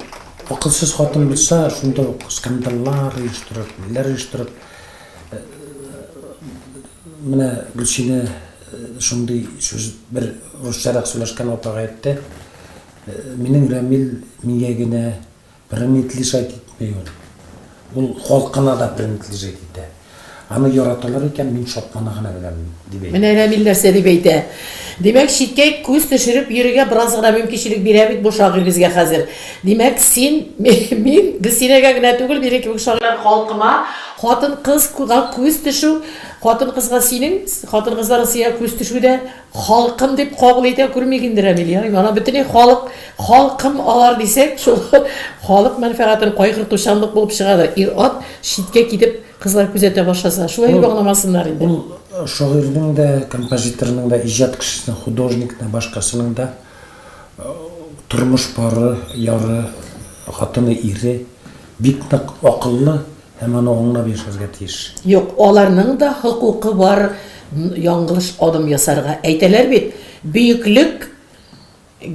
акылсыз хатын булса, шунда ук скандаллар оештырып, ниләр оештырып. Э, менә Гөлсинә э, шундый сүз бер русчарак сөйләшкән апага әйтте. Э, минем Рәмил миңа генә Принадлежать итми ул. Ул халкына да принадлежать итә. Аны яраталар икән, мин шатлана гына беләм, дип әйтә. Менә Рәмил нәрсә дип әйтә. Димәк, читкә күз төшереп йөрергә бераз гына мөмкинчелек бирә бит бу шагыйрь безгә хәзер. Димәк, син, мин, Гөлсинәгә генә түгел, минем кебек шагыйрьләр халкыма хатын-кызга күз төшү, хатын-кызга синең, хатын-кызларның сиңа күз төшү дә Халкым дип кабул итә күрмик инде, Рәмил, ярыймы? Ана бөтенләй халык, халкым алар дисәк, шул халык мәнфәгатен кайгыртучанлык булып чыгадыр. Ир-ат читкә китеп кызлар күзәтә башласа, шулай дип аңламасыннар инде. Ул шагыйрьнең дә, композиторның да, иҗат кешесенең, художникның, башкасының да тормыш пары, яры, хатыны, ире бик нык акыллы, Һәм аны аңлап яшәргә тиеш. Юк, аларның да хокукы бар яңгылыш адым ясарга. Әйтәләр бит, бөеклек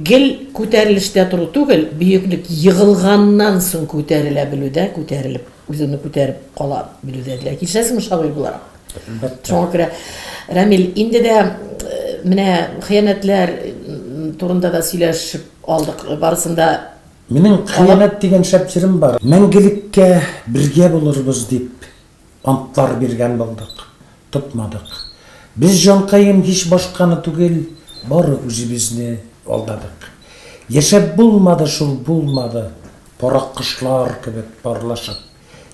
гел күтәрелештә тору түгел, бөеклек егылганнан соң күтәрелә белүдә, күтәрелеп, үзеңне күтәреп кала белүдә диләр. Килешәсеңме шагыйрь буларак? Әлбәттә. Шуңа күрә, Рәмил, инде дә менә хыянәтләр турында да сөйләшеп алдык, барысын да Минем Хыянәт дигән шәп җырым бар. Мәңгелеккә бергә булырбыз дип антлар биргән булдык, тотмадык. Без, җанкаем, һич башканы түгел, бары үзебезне алдадык. Яшәп булмады шул, булмады, пар аккошлар кебек парлашып,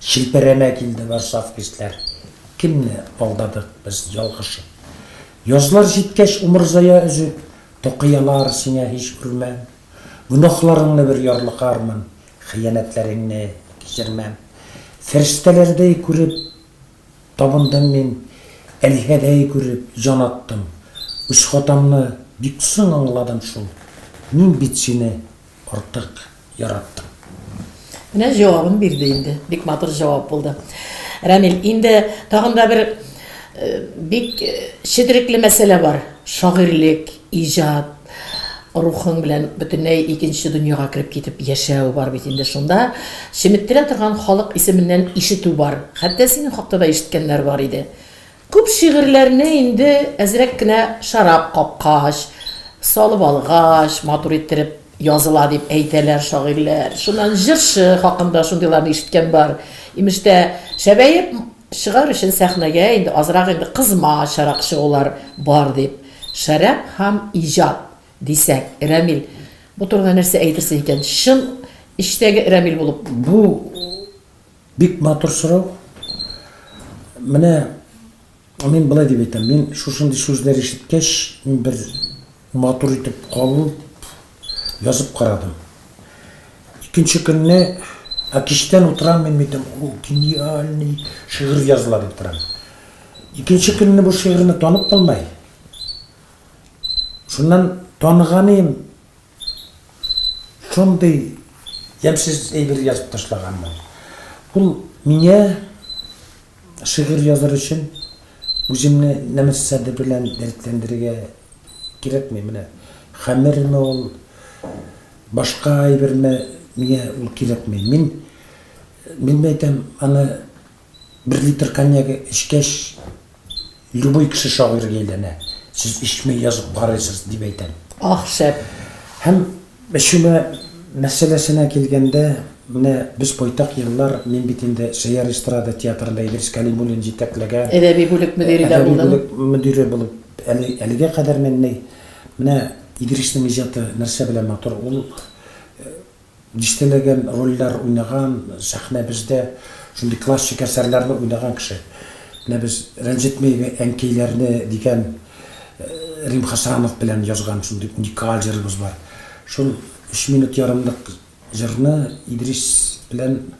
челпәрәмә килде бар саф хисләр. Кемне алдадык без ялгышып? Язлар җиткәч, умырзая өзеп, такыялар сиңа һич үрмәм. Гөнаһларыңны бер ярлыкармын, Хыянәтләреңне кичермәм. Фәрештәләрдәй күреп табындым мин, Әлиһәдәй күреп җан аттым. Үз хатамны бик соң аңладым шул, Мин бит сине артык яраттым. Менә җавабын бирде инде. Бик матур җавап булды. Рәмил, инде тагын да бер бик четерекле мәсьәлә бар. Шагыйрьлек, иҗат, рухың белән бөтенләй икенче дөньяга кереп китеп яшәү бар бит инде шунда. Чеметтерә торган халык исеменнән ишетү бар. Хәтта синең хакта да ишеткәннәр бар иде. Күп шигырьләрне инде әзрәк кенә шәраб капкач, салып алгач, матур иттереп языла дип әйтәләр шагыйрьләр. Шуннан җырчы хакында шундыйларны ишеткән бар. Имеш тә, шәбәеп чыгар өчен сәхнәгә инде азрак инде кызмачарак чыгулар бар дип. Шәраб һәм иҗат дисәк, Рәмил, бу турыда нәрсә әйтерсең икән? Чын эчтәге Рәмил булып. Бу бик матур сорау. Менә мин болай дип әйтәм, мин шушындый сүзләр ишеткәч, мин бер матур итеп калып язып карадым. Икенче көнне, ә кичтән утырам мин әйтәм, о, гениальный шигырь языла дип торам. Икенче көнне бу шигырьне танып булмай. Шуннан таныганым шундый ямьсез әйбер язып ташлаганмын. Ул миңа шигырь языр өчен үземне нәмәрсәдер белән дәртләндерергә кирәкми. Менә хәмерме ул? башка әйберме, миңа ул кирәкми. Мин, мин әйтәм, аны бер литр коньяк эчкәч, любой кеше шагыйрьгә әйләнә. Сез эчмәй язып карыйсыз, дип әйтәм. Ах, шәп! Һәм эчүмә мәсьәләсенә килгәндә, менә без байтак еллар, мин бит инде Сәйяр эстрада театрында Идрис Кәлимуллин җитәкләгән. Әдәби бүлек мөдире дә булдың. Әдәби бүлек мөдире булып әле әлегә кадәр мин ни. Менә Идриснең иҗаты нәрсә белән матур, ул дистәләгән рольләр уйнаган, сәхнәбездә шундый классик әсәрләрне уйнаган кеше. Менә без Рәнҗетмик әнкәйләрне дигән Рим Хәсәнов белән язган шундый уникаль җырыбыз бар. Шул өч минут ярымлык җырны Идрис белән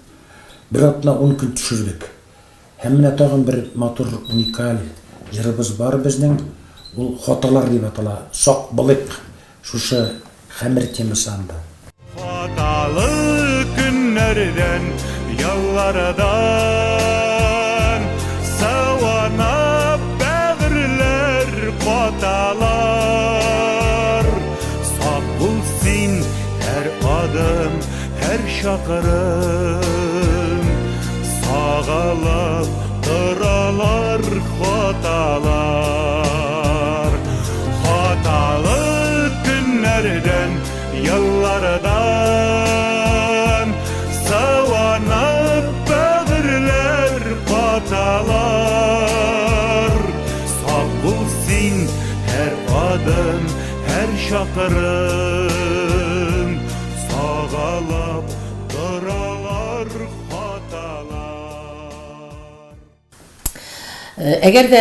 бер атна ун көн төшердек. Һәм менә тагын бер матур, уникаль җырыбыз бар безнең. Ул Хаталар дип атала. Сак булыйк шушы хәмер темасы анда. Хаталы көннәрдән, яллардан Саванап бәгырьләр каталар. Сак бул син һәр адым, һәр чакрым. Сагалап торалар хаталар. Хаталы көннәрдән, еллардан Саванып бәгырьләр каталар. Сак бул син һәр адым, һәр чакрым. Сагалап торалар хаталар. Әгәр дә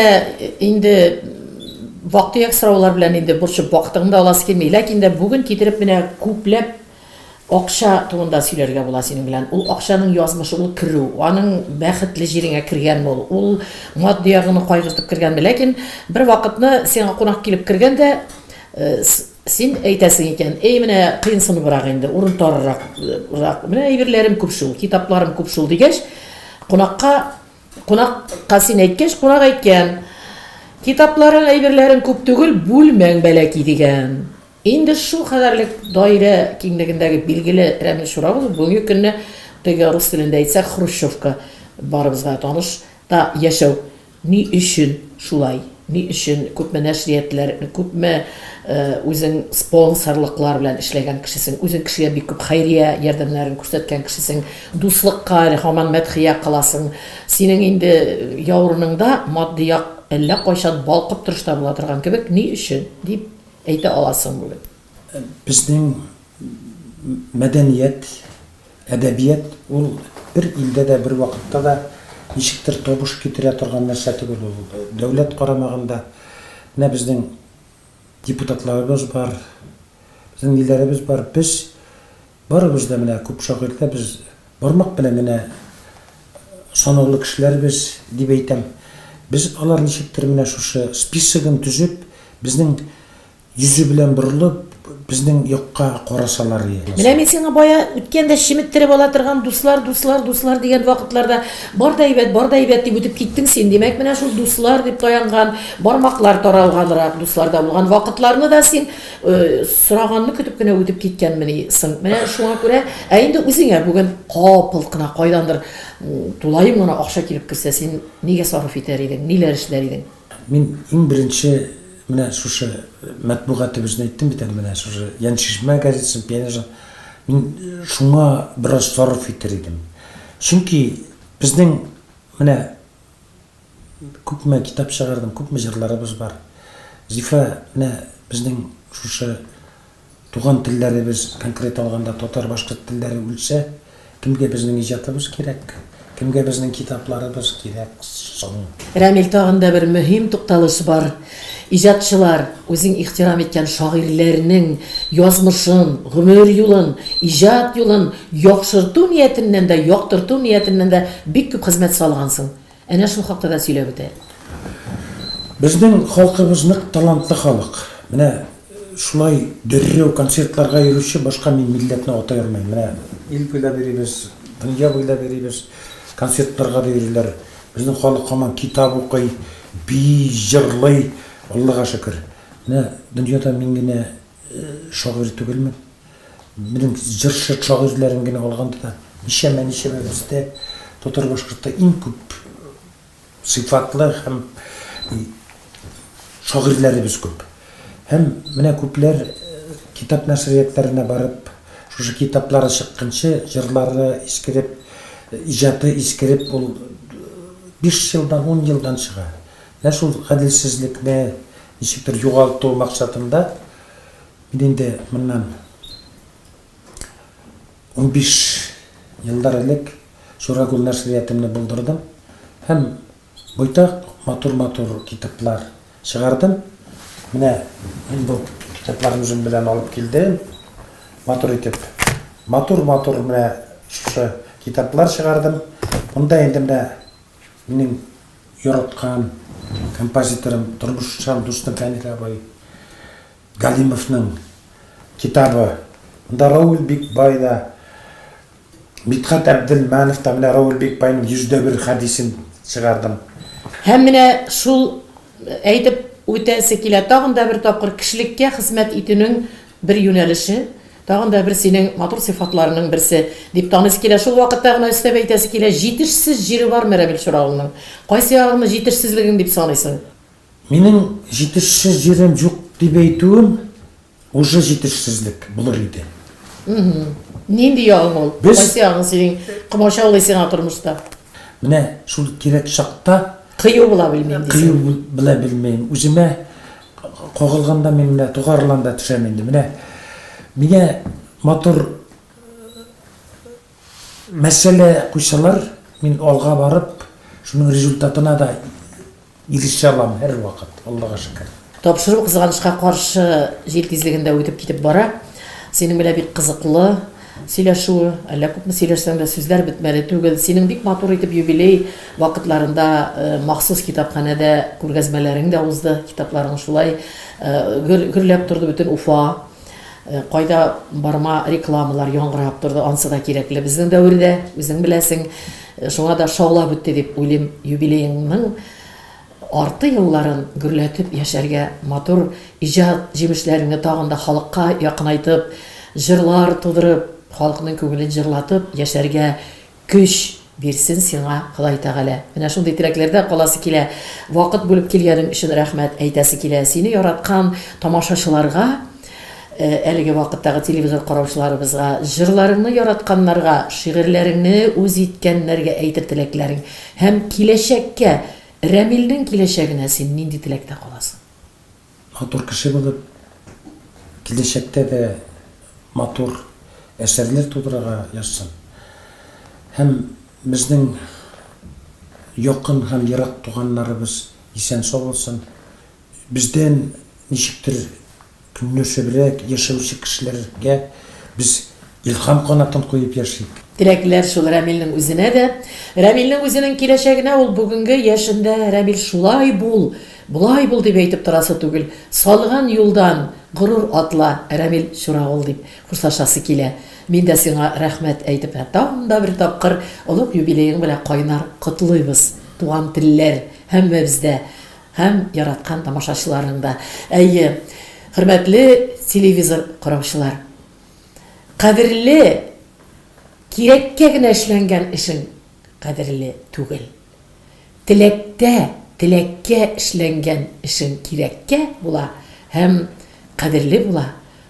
инде вак-төяк сораулар белән инде борчып вакытыңны да аласы килми, ләкин дә бүген китереп менә күпләп акча турында сөйләргә була синең белән. Ул акчаның язмышы, ул керү, аның бәхетле җиреңә кергәнме ул, ул матди ягыңны кайгыртып кергәнме. Ләкин бер вакытны сиңа кунак килеп кергән дә, Син әйтәсең икән, әй, менә кыенсыныбрак инде, урын тарырак, менә әйберләрем күп шул, китапларым күп шул дигәч, кунакка, кунакка син әйткәч, кунак әйткән, китапларың, әйберләрең күп түгел, бүлмәң бәләки дигән. Инде шул кадәрлек даирә киңлегендәге билгеле Рәмил Чурагулов бүгенге көнне теге рус телендә әйтсәк, хрущевка барыбызга таныш та яшәү Ни өчен шулай? Ни өчен күпме нәшриятләр, күпме үзең спонсорлыклар белән эшләгән кешесең, үзең кешегә бик күп хәйрия ярдәмнәрен күрсәткән кешесең, дуслыкка әле һаман мәдхия кыласың. Синең инде яурыныңда матди як әллә кайчан балкып торышта була торган кебек, ни өчен? дип әйтә аласың бүген. Безнең мәдәният, әдәбият ул бер илдә дә, бер вакытта да ничектер табыш китерә торган нәрсә түгел ул. Дәүләт карамагында менә безнең депутатларыбыз бар, безнең ниләребез бар. Без барыбыз да менә күп шагыйрьләр без бармак белән генә санаулы кешеләр без дип әйтәм. Без алар ничектер менә шушы списогын төзеп, безнең Йөзе белән борылып, безнең якка карасалар ие. Менә мин сиңа бая үткәндә чеметтереп ала торган дуслар, дуслар, дуслар дигән вакытларда бар да әйбәт, бар да әйбәт дип үтеп киттең син. Димәк, менә шул дуслар дип таянган, бармаклар таралганрак дусларда булган вакытларны да син сораганны көтеп кенә үтеп киткәнмени соң? Менә шуңа күрә, ә инде үзеңә бүген капылт кына кайдандыр тулаем гына акча килеп керсә, син нигә сарыф итәр идең, ниләр эшләр идең? Мин иң беренче менә шушы матбугатыбызны әйттем бит әле, менә шушы Янчишмә газетасын, Пионер мин шуңа бераз сарыф итер идем. Чөнки безнең менә күпме китап чыгардым, күпме җырларыбыз бар. Зифа, менә безнең шушы Туган телләребез, конкрет алганда татар, башкорт телләре үлсә, кемгә безнең иҗатыбыз кирәк? Кемгә безнең китапларыбыз кирәк соң? Рәмил, тагын да бер мөһим тукталыш бар. Иҗатчылар, үзең ихтирам иткән шагыйрьләрнең язмышын, гомер юлын, иҗат юлын яхшырту ниятеннән дә, яктырту ниятеннән дә бик күп хезмәт салгансың. Әнә шул хакта да сөйләп үт әле. Безнең халкыбыз нык талантлы халык. Менә шулай дөррәү концертларга йөрүче башка мин милләтне атай алмыйм. Менә ил буйлап йөрибез, дөнья буйлап йөрибез, концертларга да йөриләр. Безнең халык һаман китап укый, бии, җырлый, Аллага шөкер. Менә дөньяда мин генә шагыйрь түгелмен. Безнең җырчы шагыйрьләрен генә алганда да ничәмә-ничәмә бездә татар-башкортта иң күп сыйфатлы һәм шагыйрьләребез күп. Һәм менә күпләр китап нәшриятларына барып, шушы китаплары чыкканчы, җырлары искереп, иҗаты искереп, ул биш елдан, ун елдан чыга. Менә шул гаделсезлекне ничектер югалту максатында мин инде моннан 15 еллар элек Чурагул нәшриятымны булдырдым һәм байтак матур-матур китаплар чыгардым. Менә мин бу китапларны үзем белән алып килдем. Матур итеп, матур-матур менә шушы китаплар чыгардым. Монда инде менә минем яраткан композиторым, тормышчан дустым Фәнил абый Галимовның китабы. Монда Рауль Бикбай да, Мидхәт Әбделмәнов та, менә Рауль Бикбайның 101 хәдисен чыгардым. Һәм менә шул әйтеп үтәсе килә, тагын да бер тапкыр кешелеккә хезмәт итүнең бер юнәлеше, тагын да бер синең матур сыйфатларының берсе дип таныйсы килә. Шул вакытта гына өстәп әйтәсе килә, җитешсез җире бармы Рәмил Чуралының? Кайсы ягыңны җитешсезлегең дип саныйсың? Минем җитешсез җирем юк дип әйтүем уже җитешсезлек булыр иде. Нинди ягың ул? Без... Кайсы ягың синең комачаулый сиңа тормышта? Менә шул кирәк чакта кыю була белмим дисең. Кыю була белмим. Үземә кагылганда мин менә тугарлан да төшәм инде. Менә миңа матур мәсьәлә куйсалар, мин алга барып, шуның результатына да Ирешә алам һәрвакыт, Аллага шөкер. Тапшыру, кызганычка каршы, җил тизлегендә үтеп китеп бара. Синең белән бик кызыклы сөйләшү, әллә күпме сөйләшсәң дә сүзләр бетмәле түгел. Синең бик матур итеп юбилей вакытларында махсус китапханәдә күргәзмәләрең дә узды, китапларың шулай гөрләп торды бөтен Уфа. Кайда барма рекламалар яңгырап торды, ансы да кирәкле безнең дәвердә, үзең беләсең. Шуңа да шаулап үтте дип уйлыйм юбилееңның арты елларын гөрләтеп яшәргә, матур иҗат җимешләреңне тагын да халыкка якынайтып, җырлар тудырып, халыкның күңелен җырлатып яшәргә Көч бирсен сиңа Ходай Тәгалә. Менә шундый теләкләрдә каласы килә. Вакыт бүлеп килгәнең өчен рәхмәт әйтәсе килә. Сине яраткан тамашачыларга, әлеге вакыттагы телевизор караучыларыбызга, җырларыңны яратканнарга, шигырьләреңне үз иткәннәргә әйтер теләкләрең һәм киләчәккә, Рәмилнең киләчәгенә син нинди теләктә каласың? Матур кеше булып, киләчәктә дә матур әсәрләр тудырырга язсын. Һәм безнең якын һәм ерак туганнарыбыз исән-сау булсын. Бездән ничектер Көнләшебрәк яшәүче кешеләргә без илһам канатын куеп яшик. Теләкләр шул Рәмилнең үзенә дә. Рәмилнең үзенең киләчәгенә ул бүгенге яшендә, Рәмил, шулай бул, болай бул дип әйтеп торасы түгел. Салган юлдан горур атла, Рәмил Чурагул дип хушлашасы килә. Мин дә сиңа рәхмәт әйтеп, тагын да бер тапкыр олуг юбилеең белән кайнар котлыйбыз, туган телләр һәммәбез дә. Һәм яраткан тамашачыларың да. Әйе, хөрмәтле телевизор караучылар. Кадерле, кирәккә генә эшләнгән эшең кадерле түгел. Теләктә, теләккә эшләнгән эшең кирәккә була һәм кадерле була.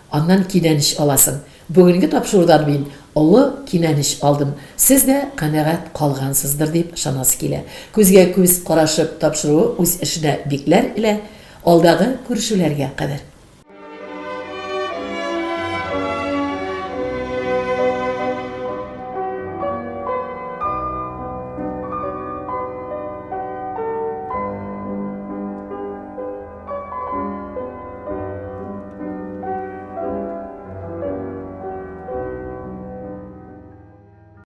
Аннан кинәнеч аласың. Бүгенге тапшырудан мин олы кинәнеч алдым. Сез дә канәгать калгансыздыр дип ышанасы килә. Күзгә күз карашып тапшыруы үз эшенә бикләр элә. Алдагы күрешүләргә кадәр.